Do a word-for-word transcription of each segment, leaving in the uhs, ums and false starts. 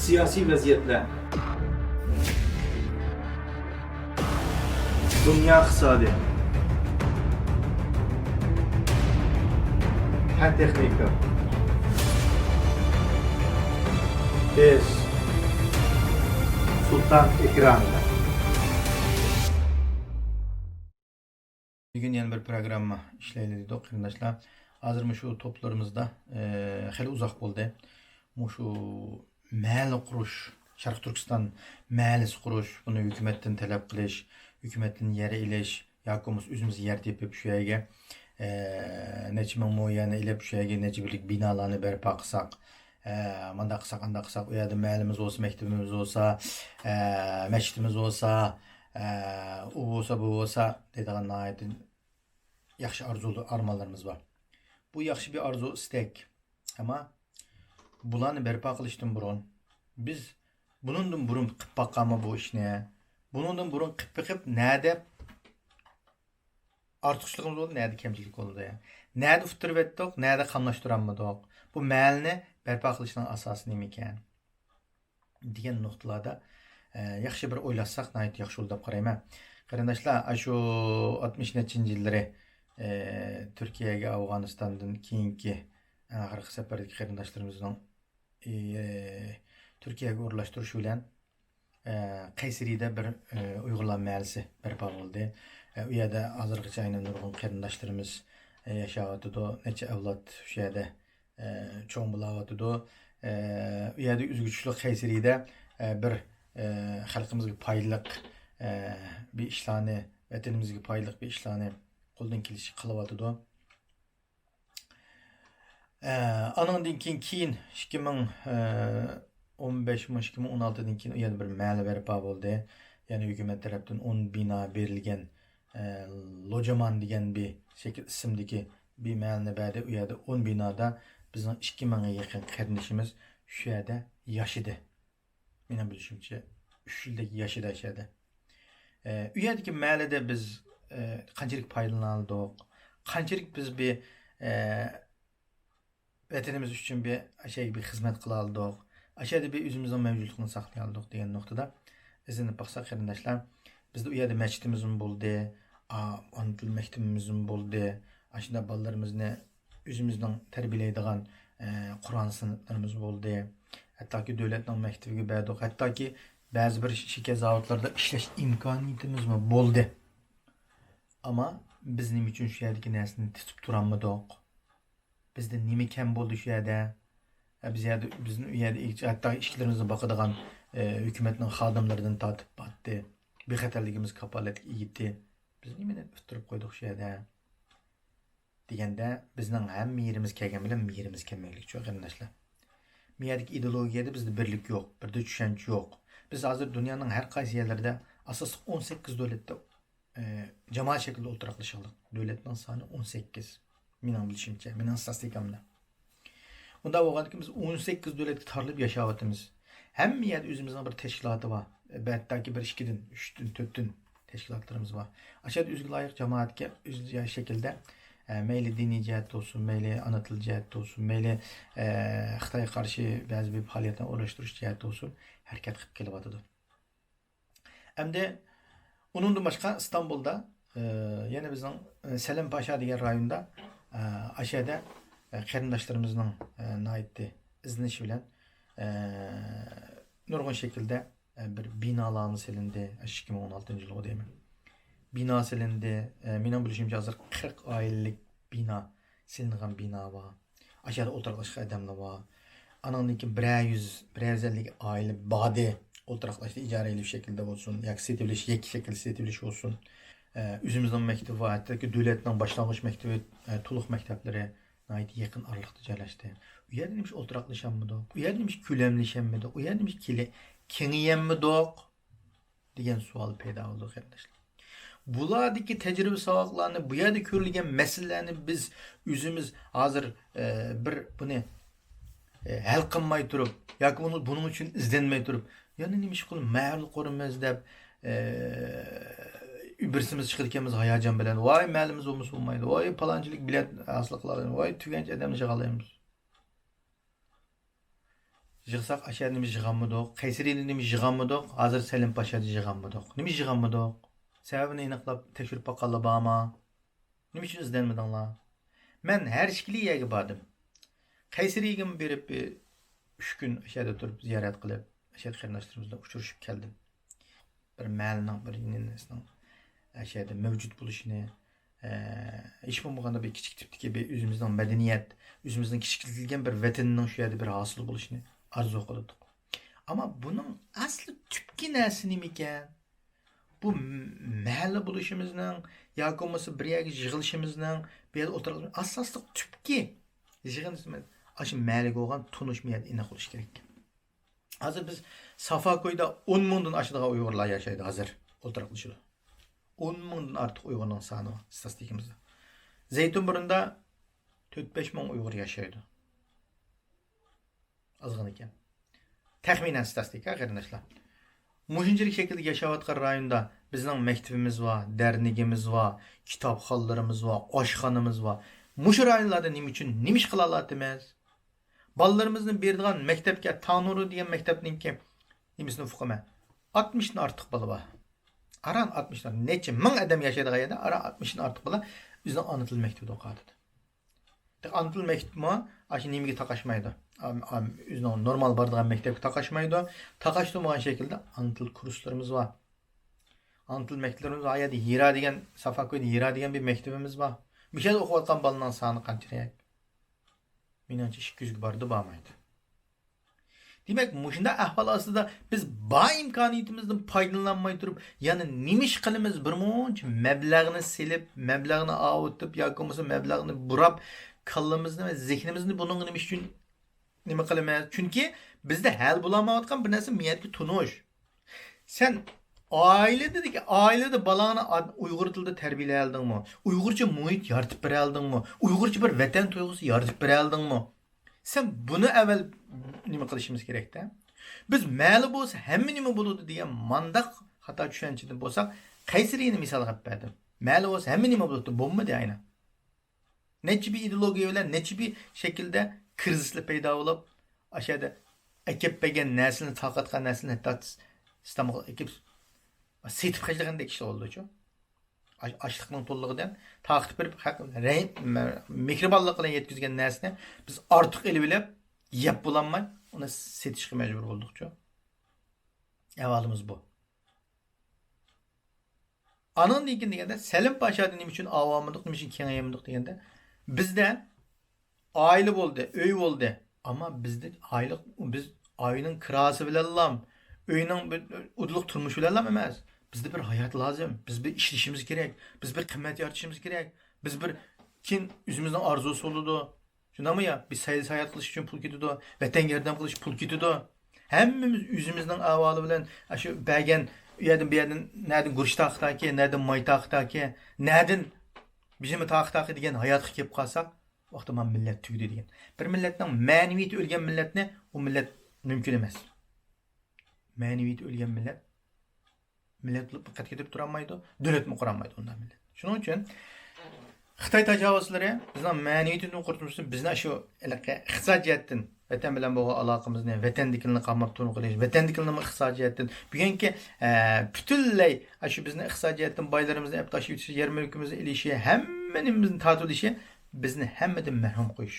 سىياسىي ۋەزىيەتلەر، دۇنيا ئىقتىسادى، پەن تېخنىكا، بىز سۇلتان ئېكرانىدا. بۈگۈن يەنە بىر پروگرامما ئىشلەيلى دېدۇق، قېرىنداشلار. ھازىر مۇشۇ توپلىرىمىزدا، ئە، خېلى ئۇزاق بولدى. مۇشۇ مەھەللە قۇرۇش، شەرقىي تۈركىستان مەھەللىسى قۇرۇش، بۇنى ھۆكۈمەتتىن تەلەپ قىلىش، ھۆكۈمەتتىن يەر ئېلىش ياكى بولمىسا ئۆزىمىز يەر تېپىپ شۇ يەرگە، ئە، نەچچە مىڭ مو يەرنى ئېلىپ، شۇ يەرگە نەچچە بىرلىك بىنالارنى بەرپا قىلساق، ئە، مۇنداق قىلساق، ئانداق قىلساق، ئۇ يەردە مەھەللىمىز بولسا، مەكتىپىمىز بولسا، ئە، مەسچىتىمىز بولسا، ئە، ئۇ بولسا، بۇ بولسا دەيدىغان ناھايىتى ياخشى ئارزۇ، ئارمانلىرىمىز بار. بۇ ياخشى بىر ئارزۇ، ئىستەك. ئەمما بۇلارنى بەرپا قىلىشتىن بۇرۇن، بىز بۇنىڭدىن بۇرۇن قىلىپ باققانمۇ بۇ ئىشنى؟ بۇنىڭدىن بۇرۇن قىلىپ بېقىپ، نەدە ئارتۇقچىلىقىمىز بولدى، نەدە كەمچىلىك بولدى؟ نەدە ئۇتتۇرۇۋەتتۇق، نەدە قاملاشتۇرالمىدۇق؟ بۇ مەھەللىنى بەرپا قىلىشنىڭ ئاساسى نېمىكەن؟ دېگەن نۇقتىلاردا، ئە، ياخشى بىر ئويلاشساق، ناھايىتى ياخشى بولىدۇ دەپ قارايمەن. قېرىنداشلار، ئاشۇ ئاتمىش نەچچىنچى يىللىرى، ئە، تۈركىيەگە ئافغانىستاندىن كېيىنكى ئەڭ ئاخىرقى سەپەردىكى قېرىنداشلىرىمىزنىڭ، ئى، تۈركىيەگە ئورۇنلاشتۇرۇشى بىلەن، ئە، قەيسىرىدە بىر، ئە، ئۇيغۇرلار مەھەللىسى بەرپا بولدى. ئە، ئۇ يەردە ھازىرغىچە يەنە نۇرغۇن قېرىنداشلىرىمىز، ئە، ياشاۋاتىدۇ، نەچچە ئەۋلاد شۇ يەردە ئە، چوڭ بولاۋاتىدۇ. ئە، ئۇ يەردە ئۆزگىچىلىك قەيسىرىدە، ئە، بىر، ئە، خەلقىمىزگە پايدىلىق، ئە، بىر ئىشلارنى، ۋەتىنىمىزگە پايدىلىق بىر ئىشلارنى قولدىن كېلىشىچە قىلىۋاتىدۇ. ئە، ئانىڭدىن كېيىن، كېيىن ئىككى مىڭ ئون بەش مۇ، ئىككى مىڭ ئون ئالتىدىن كېيىن ئۇ يەردە بىر مەھەللە بەرپا بولدى. يەنى ھۆكۈمەت تەرەپتىن ئون بىنا بېرىلگەن، ئە، لوجامان دېگەن بىر شەكىل، ئىسىمدىكى بىر مەھەللىنى بەردى. ئۇ يەردە ئون بىنادا بىزنىڭ ئىككى مىڭغا يېقىن قېرىندىشىمىز شۇ يەردە ياشىدى. مېنىڭ بىلىشىمچە، ئۈچ يىلدەك ياشىدى شۇ يەردە. ئە، ئۇ يەردىكى مەھەللىدە بىز، ئە، قانچىلىك پايدىلىنالىدۇق، قانچىلىك بىز بىر، ئە، ۋەتىنىمىز ئۈچۈن بىر ئاشۇ يەرگە بىر خىزمەت قىلالىدۇق، ئاشۇ يەردە بىر ئۆزىمىزنىڭ مەۋجۇتلۇقىنى ساقلىيالىدۇق دېگەن نۇقتىدا ئىزدىنىپ باقساق، قېرىنداشلار، بىزدە ئۇ يەردە مەسچىتىمىزمۇ بولدى، ئا-، ئانا تىل مەكتىپىمىزمۇ بولدى. ئاشۇنداق بالىلىرىمىزنى ئۆزىمىزنىڭ تەربىيەلەيدىغان، ئە، قۇرئان سىنىپلىرىمىز بولدى. ھەتتاكى دۆلەتنىڭ مەكتىپىگە بەردۇق. ھەتتاكى بەزى بىر شېكەر زاۋۇتلىرىدا ئىشلەش ئىمكانىيىتىمىزمۇ بولدى. ئەمما بىز نېمە ئۈچۈن شۇ يەردىكى نەرسىنى تۇتۇپ تۇرالمىدۇق؟ بىزدە نېمە كەم بولدى شۇ يەردە؟ ئە، بىز يەردە، بىزنى ئۇ يەردە ئىچ-، ھەتتا ئىچكىلىرىمىزنى باقىدىغان، ئە، ھۆكۈمەتنىڭ خادىملىرىدىن تارتىپ بارتتى. بىخەتەرلىكىمىز كاپالەتلىك ئىگىتى. بىز نېمىنى ئۇتتۇرۇپ قويدۇق شۇ يەردە؟ دېگەندە، بىزنىڭ ھەممە يېرىمىز كەلگەن بىلەن مېيىمىز كەلمەيلىكچۇ، قېرىنداشلار. مېيەدىكى ئىدېئولوگىيەدە بىزدە بىرلىك يوق، بىردە چۈشەنچە يوق. بىز ھازىر دۇنيانىڭ ھەر قايسى يەرلىرىدە ئاساسلىق ئون سەككىز دۆلەتتە، ئى، جامائەت شەكلىدە ئولتۇراقلىشالىق. دۆلەتنىڭ سانى ئون سەككىز. مېنىڭ بىلىشىمچە، مېنىڭ ستاتىستىكامدا. ئۇنداق بولغاندىكىن، بىز ئون سەككىز دۆلەتكە تارىلىپ ياشاۋاتىمىز. ھەممە يەردە ئۆزىمىزنىڭ بىر تەشكىلاتى بار. ھەتتاكى بىر ئىككىدىن، ئۈچتىن، تۆتتىن تەشكىلاتلىرىمىز بار. ئاشۇ يەردە ئۆزىگە لايىق جامائەتكە ئۆز شەكلىدە، ئە، مەيلى دىنىي جەھەتتە بولسۇن، مەيلى ئانا تىل جەھەتتە بولسۇن، مەيلى، ئە، خىتايغا قارشى بەزى بىر پائالىيەتلەرنى ئورۇنلاشتۇرۇش جەھەتتە بولسۇن، ھەرىكەت قىلىپ كېلىۋاتىدۇ. ئەمدى ئۇنىڭدىن باشقا ئىستانبۇلدا، ئە، يەنە بىزنىڭ، ئە، سەلەم پاشا دېگەن رايوندا، ئە، ئاشۇ يەردە، ئە، قېرىنداشلىرىمىزنىڭ، ئە، ناھايىتى ئىزدىنىشى بىلەن، ئە، نۇرغۇن شەكىلدە، ئە، بىر بىنالارمۇ سېلىندى. ئىككى مىڭ ئون ئالتىنچى يىلغۇ دەيمەن. بىنا سېلىندى. ئە، مېنىڭ بىلىشىمچە، ھازىر قىرىق ئائىلىلىك بىنا، سېلىنغان بىنا بار. ئاشۇ يەردە ئولتۇراقلاشقان ئادەملەر بار. ئانىڭدىن كېيىن بىرەر يۈز، بىرەر يۈز ئەللىك ئائىلە باردى. ئولتۇراقلاشتى، ئىجارە ئېلىش شەكلىدە بولسۇن ياكى سېتىۋېلىش، يەككە شەكىلدە سېتىۋېلىش بولسۇن. ئە، ئۆزىمىزنىڭ مەكتىپى بار، ھەتتاكى دۆلەتنىڭ باشلانغۇچ مەكتىپى، ئە، تولۇق مەكتەپلىرى ناھايىتى يېقىن ئارىلىقتا جايلاشتى. ئۇ يەردە نېمىشقا ئولتۇراقلىشالمىدۇق؟ ئۇ يەردە نېمىشقا كۆلەملىشەلمىدۇق؟ ئۇ يەردە نېمىشقا كېلە-، كېڭىيەلمىدۇق؟ دېگەن سوئال پەيدا بولىدۇ، قېرىنداشلار. بۇلاردىكى تەجرىبە ساۋاقلارنى، بۇ يەردە كۆرۈلگەن مەسىلىلەرنى بىز ئۆزىمىز ھازىر، ئە، بىر بۇنى، ئە، ھەل قىلماي تۇرۇپ ياكى بۇنى، بۇنىڭ ئۈچۈن ئىزدەنمەي تۇرۇپ، يەنە نېمە ئىش قىلىپ مەھەللە قۇرىمىز دەپ، ئە، بىرسىمىز چىقىدىكەنمىز ھاياجان بىلەن، ۋاي مەھەللىمىز بولمىسا بولمايدۇ، ۋاي پالانچىلىك بېلەت ھاسىل قىلالايمىز، ۋاي تۈگەنچە ئادەمنى يىغالايمىز. يىغساق ئاشۇ يەردە نېمە يىغالمىدۇق؟ قەيسىرىدە نېمە يىغالمىدۇق؟ ھازىر سەلىم پاشادا يىغالمىدۇق. نېمە يىغالمىدۇق؟ سەۋەبىنى ئېنىقلاپ تەكشۈرۈپ باققانلار بارمۇ؟ نېمە ئۈچۈن ئىزدەنمىدىڭلار؟ مەن ھەر ئىككىلا يەرگە باردىم. قەيسىرىگىمۇ بېرىپ بىر ئۈچ كۈن ئاشۇ يەردە تۇرۇپ زىيارەت قىلىپ، ئاشۇ يەردە قېرىنداشلىرىمىز بىلەن ئۇچرىشىپ كەلدىم. بىر مەھەللىنىڭ بىر نېمىسىنىڭ ئاشۇ يەردە مەۋجۇت بولۇشىنى، ئە، ھېچ بولمىغاندا بىر كىچىك تىپتىكى بىر ئۆزىمىزنىڭ مەدەنىيەت، ئۆزىمىزنىڭ كىچىكلىتىلگەن بىر ۋەتىنىنىڭ شۇ يەردە بىر ھاسىل بولۇشىنى ئارزۇ قىلدۇق. ئەمما بۇنىڭ ئەسلى تۈپكى نەرسە نېمىكەن؟ بۇ م-، مەھەللە بولۇشىمىزنىڭ ياكى بولمىسا بىر يەرگە يىغىلىشىمىزنىڭ، بۇ يەردە ئولتۇرغان ئاساسلىق تۈپكى يىغىندىسىمىز ئاشۇ مەھەللىگە بولغان تونۇش مۇ يەردە ئېنىق بولۇشى كېرەك. ھازىر بىز سافاكويدا ئون مىڭدىن ئاشىدىغان ئۇيغۇرلار ياشايدۇ ھازىر ئولتۇراقلىشىدۇ. ئون مىڭدىن ئارتۇق ئۇيغۇرنىڭ سانى بار ستاتىستىكىمىزدا. زەيتۇنبۇرۇندا تۆت بەش مىڭ ئۇيغۇر ياشايدۇ. ئازغىنىكەن. تەخمىنەن ستاتىستىكا، قېرىنداشلار. مۇشۇنچىلىك شەكىلدە ياشاۋاتقان رايوندا بىزنىڭ مەكتىپىمىز بار، دەرنىكىمىز بار، كىتابخانىلىرىمىز بار، ئاشخانىمىز بار. مۇشۇ رايونلاردا نېمە ئۈچۈن، نېمە ئىش قىلالايتتىمىز؟ بالىلىرىمىزنى بېرىدىغان مەكتەپكە، تاڭنۇرۇ دېگەن مەكتەپنىڭكى نېمىسىنى ئۇقىمەن. ئاتمىشتىن ئارتۇق بالا بار. ئاران ئاتمىشتىن، نەچچە مىڭ ئادەم ياشايدىغان يەردە ئاران ئاتمىشتىن ئارتۇق بالا ئۆزىنىڭ ئانا تىل مەكتىپىدە ئوقۇۋاتىدۇ. ئانا تىل مەكتىپمۇ ئاشۇ نېمىگە تاقاشمايدۇ. ئام-، ئام-، ئۆزىنىڭ نورمال بارىدىغان مەكتەپكە تاقاشمايدۇ. تاقاشتۇرمىغان شەكىلدە ئانا تىل كۇرسلىرىمىز بار. ئانا تىل مەكتەپلىرىمىز بار. ئۇ يەردە ھىرا دېگەن، سافاكويدا ھىرا دېگەن بىر مەكتىپىمىز بار. مۇشۇ يەردە ئوقۇۋاتقان بالىنىڭ سانى قانچىلىك؟ مېنىڭچە ئىككى يۈزگە بارىدۇ، بارمايدۇ. دېمەك، مۇشۇنداق ئەھۋال ئاستىدا بىز بار ئىمكانىيىتىمىزدىن پايدىلانماي تۇرۇپ، يەنە نېمە ئىش قىلىمىز؟ بىر مۇنچە مەبلەغنى سېلىپ، مەبلەغنى ئاۋۇتۇپ ياكى بولمىسا مەبلەغنى بۇراپ، كاللىمىزنى ۋە زېھنىمىزنى بۇنىڭغا نېمە ئۈچۈن نېمە قىلىمىز؟ چۈنكى بىزدە ھەل بولالمايۋاتقان بىر نەرسە مۇ يەردىكى تونۇش. سەن ئائىلىدىكى، ئائىلىدە بالاڭنى ئاد-، ئۇيغۇر تىلىدا تەربىيەلىيەلىدىڭمۇ؟ ئۇيغۇرچە مۇھىت يارىتىپ بېرەلىدىڭمۇ؟ ئۇيغۇرچە بىر ۋەتەن تۇيغۇسى يارىتىپ بېرەلىدىڭمۇ؟ سەن بۇنى ئەۋۋەل نېمە قىلىشىمىز كېرەكتە. بىز مەلى بولسا ھەممە نېمە بولىدۇ دېگەن مانداق خاتا چۈشەنچىدە بولساق، قەيسىرىنى مىسالغا ئېلىپ بەردىم. مەلى بولسا ھەممە نېمە بولىدۇ، بولمىدى ئاينا. نەچچە بىر ئىدېئولوگىيە بىلەن نەچچە بىر شەكىلدە كىرىزىسلار پەيدا بولۇپ، ئاشۇ يەردە ئەكەپ بەرگەن نەرسىلەرنى، تارقاتقان نەرسىلەرنى ھەتتا ئىستانبۇلغا ئەكىپ سېتىپ خەجلىگەندەك ئىشلار بولدىچۇ. ئاچ-، ئاچلىقنىڭ تولىلىقىدىن تارقىتىپ بېرىپ، خەق-، رەھىم-، مېھرىبانلىق بىلەن يەتكۈزگەن نەرسىنى بىز ئارتۇق ئېلىۋېلىپ، يەپ بولالماي، ئۇنى سېتىشقا مەجبۇر بولدۇقچۇ. ئەھۋالىمىز بۇ. ئانىڭدىن كېيىن دېگەندە، سەلىم پاشادا نېمە ئۈچۈن ئاۋۇ ئالمىدۇق، نېمە ئۈچۈن كېڭەيمىدۇق دېگەندە، بىزدە ئائىلە بولدى، ئۆي بولدى. ئەمما بىزدە ئائىلە، بىز ئائىلىنىڭ كىراسى بىلەنلا، ئۆينىڭ بىر ئۇدۇللۇق تۇرمۇشى بىلەنلا ئەمەس. بىزدە بىر ھايات لازىم. بىز بىر ئىشلىشىمىز كېرەك. بىز بىر قىممەت يارىتىشىمىز كېرەك. بىز بىر كېيىن ئۆزىمىزنىڭ ئارزۇسى بولىدۇ. شۇنداقمۇ يا؟ بىز سەيلە ساياھەت قىلىش ئۈچۈن پۇل كېتىدۇ، ۋەتەنگە ياردەم قىلىش پۇل كېتىدۇ. ھەممىمىز ئۆزىمىزنىڭ ئەھۋالى بىلەن، ئاشۇ بەرگەن، ئۇ يەردىن، بۇ يەردىن، نەدىن گۈرۈچ تارقىتاركى، نەدىن ماي تارقىتاركى، نەدىن بىژىمە تارقىتاركى دېگەن ھاياتقا كېلىپ قالساق، ۋاقتى مانا مىللەت تۈگىدى دېگەن. بىر مىللەتنىڭ مەنىۋىيىتى ئۆلگەن مىللەتنى ئۇ مىللەت مۇمكىن ئەمەس. مەنىۋىيىتى ئۆلگەن مىللەت مىللەت بولۇپ قەد كېتىپ تۇرالمايدۇ، دۆلەتمۇ قۇرالمايدۇ ئۇنداق مىللەت. شۇنىڭ ئۈچۈن خىتاي تاجاۋۇزچىلىرى بىزنىڭ مەنىۋىيىتىمىزنى قۇرۇتۇش ئۈچۈن بىزنى شۇ ھېلىقى ئىقتىسادىي جەھەتتىن ۋەتەن بىلەن بولغان ئالاقىمىزنى، ۋەتەندىكىلەرنى قاماپ تۇرغۇن قىلىش، ۋەتەندىكىلەرنى ئىقتىسادىي جەھەتتىن بۈگۈنكى، ئە، پۈتۈنلەي شۇ بىزنى ئىقتىسادىي جەھەتتىن بايلىرىمىزنى ئەپ تاشلىۋېتىشى، يەر مۈلكىمىزنى ئېلىشى، ھەممە نېمىمىزنى تارتىۋېلىشى بىزنى ھەممىدىن مەھرۇم قويۇش.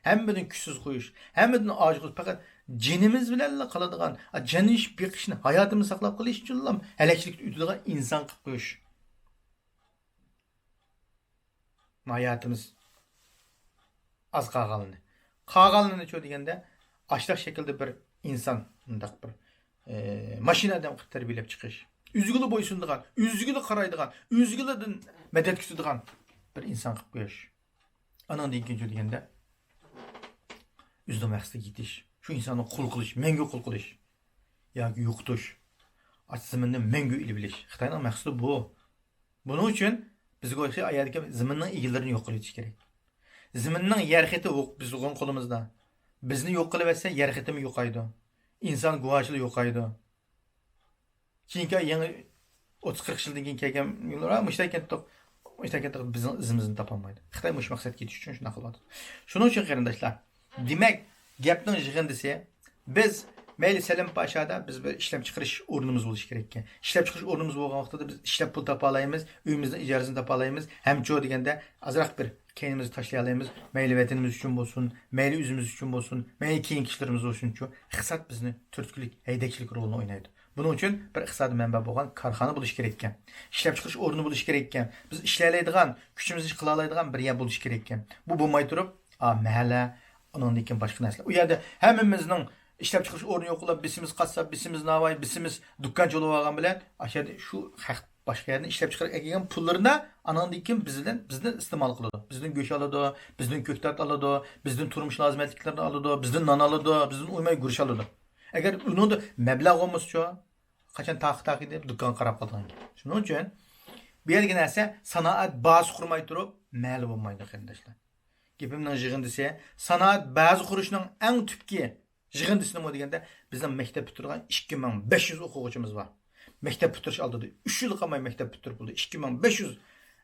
ھەممىدىن كۈچسىز قويۇش، ھەممىدىن ئاجىز قويۇش، پەقەت جېنىمىز بىلەنلا قالىدىغان، ئا، جان ئېلىشىپ بېقىشنى، ھاياتىمىزنى ساقلاپ قېلىش ئۈچۈنلا ھەلەكچىلىكتە ئۆتىدىغان ئىنسان قىلىپ قويۇش. ھاياتىمىز ئاز قالغانلىرىنى. قالغانلىرىنىچۇ دېگەندە، ئاشۇنداق شەكىلدە بىر ئىنسان، مۇنداق بىر، ئى، ماشىنا ئادەم قىلىپ تەربىيەلەپ چىقىش. ئۆزىگىلا بويسۇنىدىغان، ئۆزىگىلا قارايدىغان، ئۆزىگىلا مەدەت كۈتىدىغان بىر ئىنسان قىلىپ قويۇش. ئانىڭدىن كېيىنچۇ دېگەندە، ئۆزىنىڭ مەقسىتىگە يېتىش، شۇ ئىنساننى قۇل قىلىش، مەڭگۈ قۇل قىلىش ياكى يوقىتىش، ئاشۇ زېمىننى مەڭگۈ ئېلىۋېلىش. خىتاينىڭ مەقسىتى بۇ. بۇنىڭ ئۈچۈن بىزگە ئوخشاش ئايەردىكى زېمىننىڭ ئىگىلىرىنى يوق قىلىۋېتىش كېرەك. زېمىننىڭ يەر خېتى ھوق-، بىزنىڭ قولىمىزدا. بىزنى يوق قىلىۋەتسە، يەر خېتىمۇ يوقايدۇ. ئىنسان گۇۋاھچىلىق يوقايدۇ. كېيىنكى يېڭى ئوتتۇز قىرىق يىلدىن كېيىن كەلگەن يۇلار، مۇشۇنداق كەتتۇق، مۇشۇنداق كەتتۇق، بىزنىڭ ئىزىمىزنى تاپالمايدۇ. خىتاي مۇشۇ مەقسەتكە يېتىش ئۈچۈن شۇنداق قىلىۋاتىدۇ. شۇنىڭ ئۈچۈن قېرىنداشلار، دېمەك، گەپنىڭ يىغىندىسى، بىز مەيلى سەلىم پاشادا بىز بىر ئىشلەپچىقىرىش ئورنىمىز بولۇشى كېرەك ئىكەن. ئىشلەپچىقىرىش ئورنىمىز بولغان ۋاقتىدا بىز ئىشلەپ پۇل تاپالايمىز، ئۆيىمىزنىڭ ئىجارىسىنى تاپالايمىز، ھەمچۇ دېگەندە ئازراق بىر كەينىمىزنى تاشلىيالايمىز. مەيلى ۋەتىنىمىز ئۈچۈن بولسۇن، مەيلى ئۆزىمىز ئۈچۈن بولسۇن، مەيلى كېيىنكى ئىشلىرىمىز بولسۇنچۇ، ئىقتىساد بىزنى تۈرتكىلىك ھەيدەكچىلىك رولىنى ئوينايدۇ. بۇنىڭ ئۈچۈن بىر ئىقتىسادىي مەنبە بولغان كارخانا بولۇشى كېرەك ئىكەن. ئىشلەپچىقىرىش ئورنى بولۇشى كېرەك ئىكەن. بىز ئىشلەيدىغان، كۈچىمىزنى قىلالايدىغان بىر يەر بولۇشى كېرەك ئىكەن. بۇ بولماي تۇرۇپ، ئا، مەھەللە، ئۇنىڭدىن كېيىن باشقا نەرسىلەر. ئۇ يەردە ھەممىمىزنىڭ ئىشلەپچىقىرىش ئورنى يوقلاپ، بېشىمىز قاسساپ، بېشىمىز ناۋاي، بېشىمىز دۇكانچى بولۇۋالغان بىلەن، ئاشۇ يەردە شۇ خەق باشقا يەردىن ئىشلەپچىقىرىپ ئەكەلگەن پۇللىرىنى ئانىڭدىن كېيىن بىزدىن، بىزدىن ئىستېمال قىلىدۇ. بىزدىن گۆش ئالىدۇ، بىزدىن كۆكتات ئالىدۇ، بىزدىن تۇرمۇش لازىمەتلىكلىرىنى ئالىدۇ، بىزدىن نان ئالىدۇ، بىزدىن ئويماي گۈرۈچ ئالىدۇ. ئەگەر ئۇنىڭدا مەبلەغ بولمىسىچۇ، قاچان تاقى-تاقى دەپ دۇكانغا قاراپ قالىدىغان گەپ. شۇنىڭ ئۈچۈن بۇ يەردىكى نەرسە سانائەت بازىسى قۇرماي تۇرۇپ مەھەللە بولمايدۇ، قېرىنداشلار. گېپىمنىڭ يىغىندىسى، سانائەت بازىسى قۇرۇشنىڭ ئەڭ تۈپكى يىغىندىسى نېمە دېگەندە، بىزنىڭ مەكتەپ پۈتتۈرگەن ئىككى مىڭ بەش يۈز ئوقۇغۇچىمىز بار. مەكتەپ پۈتتۈرۈش ئالدىدا ئۈچ يىل قالماي مەكتەپ پۈتتۈرۈپ بولدى. ئىككى مىڭ بەش يۈز،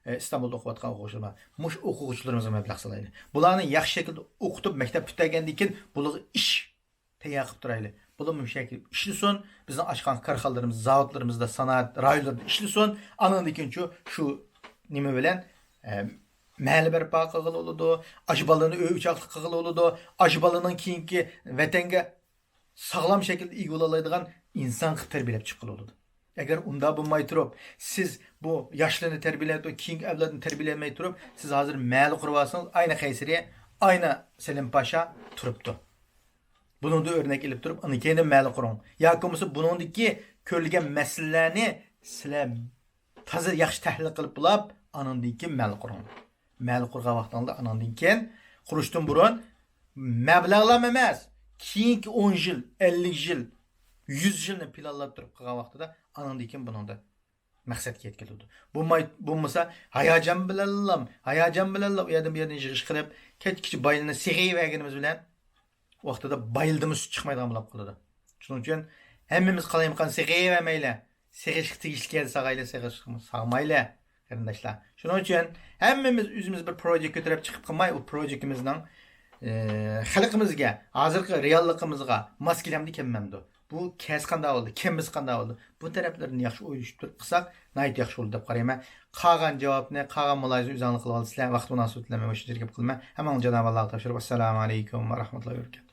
ئە، ئىستانبۇلدا ئوقۇۋاتقان ئوقۇغۇچىلار بار. مۇشۇ ئوقۇغۇچىلىرىمىزغا مەبلەغ سالايلى. بۇلارنى ياخشى شەكىلدە ئوقۇتۇپ، مەكتەپ پۈتتۈرگەندىن كېيىن بۇلارغا ئىش تەييار قىلىپ تۇرايلى. بۇلار مۇشۇ يەرگە ئىشلىسۇن. بىزنىڭ ئاچقان كارخانىلىرىمىز، زاۋۇتلىرىمىزدا، سانائەت رايونلىرىدا ئىشلىسۇن. ئانىڭدىن كېيىنچۇ شۇ نېمە بىلەن، ئە، مەھەللە بەرپا قىلغىلى بولىدۇ. ئاشۇ بالىنى ئۆي ئوچاقلىق قىلغىلى بولىدۇ. ئاشۇ بالىنىڭ كېيىنكى ۋەتەنگە ساغلام شەكىلدە ئىگە بولالايدىغان ئىنسان قىلىپ تەربىيەلەپ چىققىلى بولىدۇ. ئەگەر ئۇنداق بولماي تۇرۇپ، سىز بۇ ياشلارنى تەربىيەلەپ، كېيىنكى ئەۋلادنى تەربىيەلەيمەي تۇرۇپ، سىز ھازىر مەھەللە قۇرۇۋالسىڭىز، ئاينا قەيسىرى، ئاينا سەلىم پاشا تۇرۇپتۇ. بۇنىڭدىن ئۆرنەك ئېلىپ تۇرۇپ، ئاندىن كېيىن مەھەللە قۇرۇڭ. ياكى بولمىسا بۇنىڭدىكى كۆرۈلگەن مەسىلىلەرنى سىلەر تازا ياخشى تەھلىل قىلىپ بولاپ، ئانىڭدىن كېيىن مەھەللە قۇرۇڭ. مەھەللە قۇرغان ۋاقتىڭلاردا ئانىڭدىن كېيىن قۇرۇشتىن بۇرۇن مەبلەغلەرمۇ ئەمەس، كېيىنكى ئون يىل، ئەللىك يىل، يۈز يىلنى پىلانلاپ تۇرۇپ قىلغان ۋاقتىدا ئانىڭدىن كېيىن بۇنىڭدا مەقسەتكە يەتكىلىدۇ. بولماي، بولمىسا ھاياجان بىلەنلا، ھاياجان بىلەنلا ئۇ يەردىن بۇ يەردىن يىغىش قىلىپ، كەچكىچە بايلىنى سېغىۋەرگىنىمىز بىلەن ۋاقتىدا بايلىدىمۇ سۈت چىقمايدىغان بولۇپ قالىدۇ. شۇنىڭ ئۈچۈن ھەممىمىز قالايمىقان سېغىۋەرمەيلى. سېغىشقا تېگىشلىك يەردە ساغايلى، سېغىشقا ساغمايلى، قېرىنداشلار. شۇنىڭ ئۈچۈن ھەممىمىز ئۆزىمىز بىر پروژېكت كۆتۈرۈپ چىقىپ قالماي، ئۇ پروژېكتىمىزنىڭ، ئە، خەلقىمىزگە، ھازىرقى رېئاللىقىمىزغا ماس كېلەمدۇ، كەلمەمدۇ؟ بۇ كەلسە قانداق بولىدۇ، كەلمىسە قانداق بولىدۇ؟ بۇ تەرەپلىرىنى ياخشى ئويلىشىپ تۇرۇپ قىلساق، ناھايىتى ياخشى بولىدۇ دەپ قارايمەن. قالغان جاۋابنى، قالغان مۇلاھىزىنى ئۆزۈڭلار قىلىۋالىسىلەر. ۋاقىت مۇناسىۋىتى بىلەن مەن مۇشۇ يەرگە گەپ قىلىمەن. ھەممىڭلارنى جانابى ئاللاغا تاپشۇرۇپ، ئەسسالامۇ ئەلەيكۇم ۋە رەھمەتۇللاھى ۋە بەرىكاتۇھ.